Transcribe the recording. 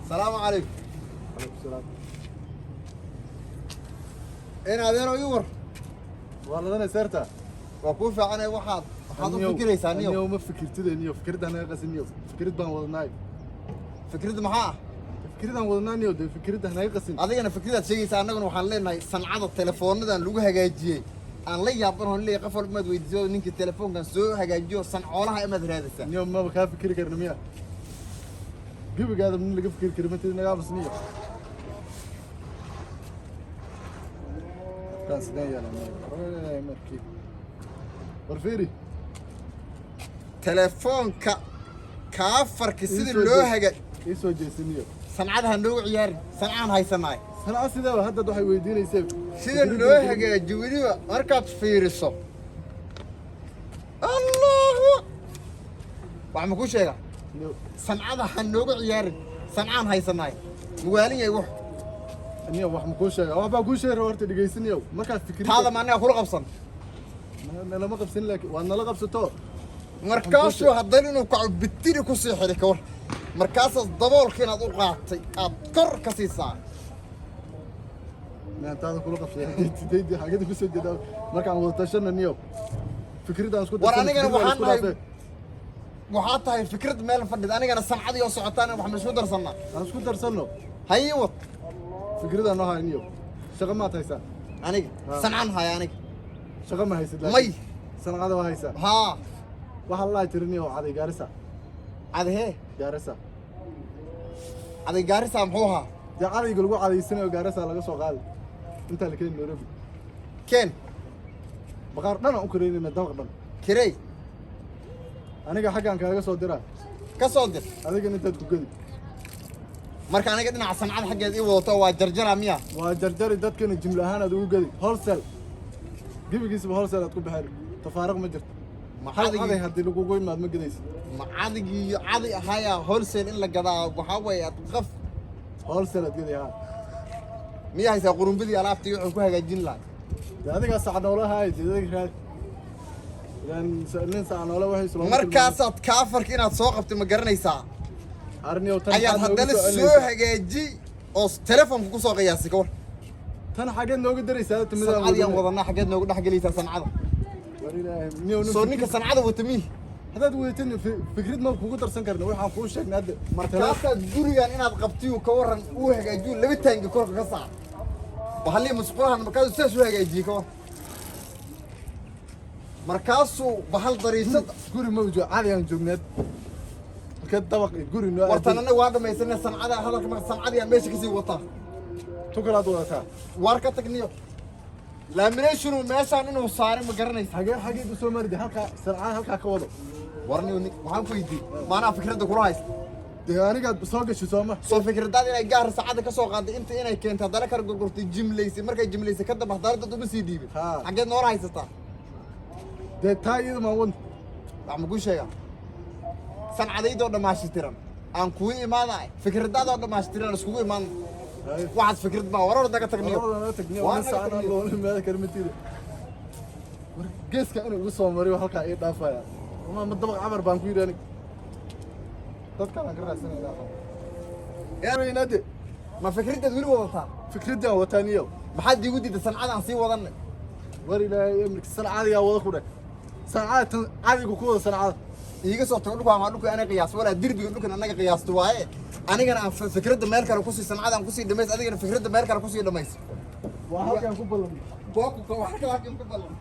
Salaamu calaykum. Calaykum salaam. In adeero, ii war. Waa ladanay seerta. Waa kuu fiicanay. Waxaad u fikiraysaa, niyow? Niyow, ma fikirtide niyow, fikradda naga qasin niyow, fikrad baan wadanaay. Fikradda maxaa ah? Fikradaan wadanaa niyow, dee fikradda naga qasin. Adigana fikradaad sheegaysaa, annaguna waxaan leenahay sancada telefoonnadan lagu hagaajiyey aan la yaaban oon leeyahay. Qof walba maad weydiiso, ninkii telefoonkan soo hagaajiyo sancoolaha imaad raadaysaa. Niyow, maba kaa fikiri karna miya? Gebigaada nin laga fikiri kari matid, naga aamus niyow. Kan sideen yeelan markii? War fiiri. Telefoonka kaafarka sida loo haga Ii soo jeesa niyow. Sancada ha noogu ciyaarin, sancaan haysanaay. Sanca sidee? Haddaad waxay weydiinaysee. Sida loo hagaajiyo weliba markaad fiiriso, Allahu, waxaa ma kuu sheegaa? Niyow. Sancada ha noogu ciyaarin, sancaan haysanaay, mugaalin yahay wux. Niyow, wax ma kuu sheega? Wax baa kuu sheegay, horta dhegeysan niyow, markaad fikridda Taada ma aniga kula qabsan? Nalama qabsan, laakiin waad nala qabsato. Markaasuu haddana inuu kaco bitiri kusii xidhi, ka war markaasaas daboolka inaad u qaatay aad kor ka sii saaray. Miyaan taada kula qabsaday? Xagada kusoo jeedaa markaan wada tashana niyow, fikridaan isku War darsan, anigana fikrid waan waxaan isku nahay dhaafee. Waxaa tahay fikrad meel fadhid, anigana sancadii oo socotaan, wax ma isku darsannaa? Aan isku darsanno. Hayi, wad. Fikridaan noo hay niyow. Shaqo maad haysaa? Aniga? Ha. Sancaan haya aniga. Shaqo ma haysid laakiin. May. Sancada waa haysaa. Haa. Waxaa la tiri niyow, caday Gaarisa. Cadahee? Gaarisa. Caday Gaarisa muxuu ahaa? Dee cadayga lagu cadaysanayo Gaarisa laga soo qaaday, intaa la keeni Nairobi. Keen. Baqaar dhan aan u kareynayna, dabaq dhan. Kirey. Aniga xaggaan kaaga soo diraa. Ka soo dir. Adigana intaad ku gedi. Marka aniga dhinaca sancada xaggeed ii wadato, waa jarjara miya? Waa jarjari, dadkana jimlo ahaan aad ugu gedi, wholesale, gebigiisaba wholesale aad ku bixin, tafaariq ma jirto. Ma Hal cadigii caday haddii lagugu imaad ma gedaysid. Ma cadigii cadi ahaaya wholesale in la gadaa waxaa weeye aad qof Wholesale aad gedi, haa. Miyaa haysaa qurumbadii alaabtii wuxuu ku hagaajin lahaa? Dee adigaa sacnoolaha, dee adiga raadi. Ilaan nin sacnoole waxay looma. Markaasaad kaafarka inaad soo qabtay, ma garanaysaa? Arniyow, tan Ayaad maxaad noogu haddana soo soo celinaysaa? hagaaji oo telefoonka ku soo qiyaasay, ka war. Tan xageed nooga daraysaa timidaan? Sancadiyaan wadanaa, xaggeed noogu dhex gelaysaa sancada? War Ilaahay niyow, nin Soo ninka sancada wata mihi. Haddaad wadatin fikrad ma kugu darsan karna, waxaan kuu sheegnay hadda. Markaasaad gurigan inaad qabtiyu, ka waran uu hagaajiyo laba taangi korka ka saar bahallii musqulahan, markaasuu sidaas u hagaajiyey, ka war markaasuu bahal dariishad. Guri ma joog, caadi aan joogneed halka dabaq iyo guri noo. Wartan annaga waa dhamaysana sancada hadalka, marka sancadii meesha kasii wataa. Tu kalaad wadataa. Waar ka tagniyo, laminationu meeshaan inuu saaray, ma garanaysa? Xageed u soo marida halkaa sancada, halkaa ka wado. Warniyo, waxaan ku weydiiyey, maanaa fikradda kula haysta? Dee anigaad soo gashay sooma? Soo fikradaad inay gaar saacadda ka soo qaaday, inta inay keentay, haddana kala gorgortay, jimlaysay, markay jimlaysay ka dambe haddana dad uma sii dhiibin. Haa. Xaggeed noola haysataa? Dee taa iyada maan wanta. Wax ma kuu sheegaa? Sancadaydoo dhammaashtiran aan kugu imaadaay, fikradaadoo dhammaashtiran iskugu imaan. Waxaas fikrad baa warar naga tagniyo. Labada tagniyo. Waa nin naga saacana tagniyo. Loola imaada kara matida. War geeska inuu igu soo mariyo halkaa ii dhaafaya, ma dabaq camar baan ku yidhi aniga, dadkaan aan ka raadsanayna de. Ma fikradaad weli wadataa? Fikraddaan wataa niyow. Maxaad iigu diiday sancada aan sii wadanay? War Ilaahay amarki, sancadigaa wada ku dheh, sancada tan cadiga ku wada sancada. Iiga soo tago dhulka, ama dhulka aniga qiyaas walaa derbiga dhulkan anaga qiyaasto waaye. Anigana aan fikradda meel kale kusii sancada aan kusii dhamays, adigana fikradda meel kale kusii dhamays. Waa halkaan ku ballan. Booku wax kale halkan ku ballan.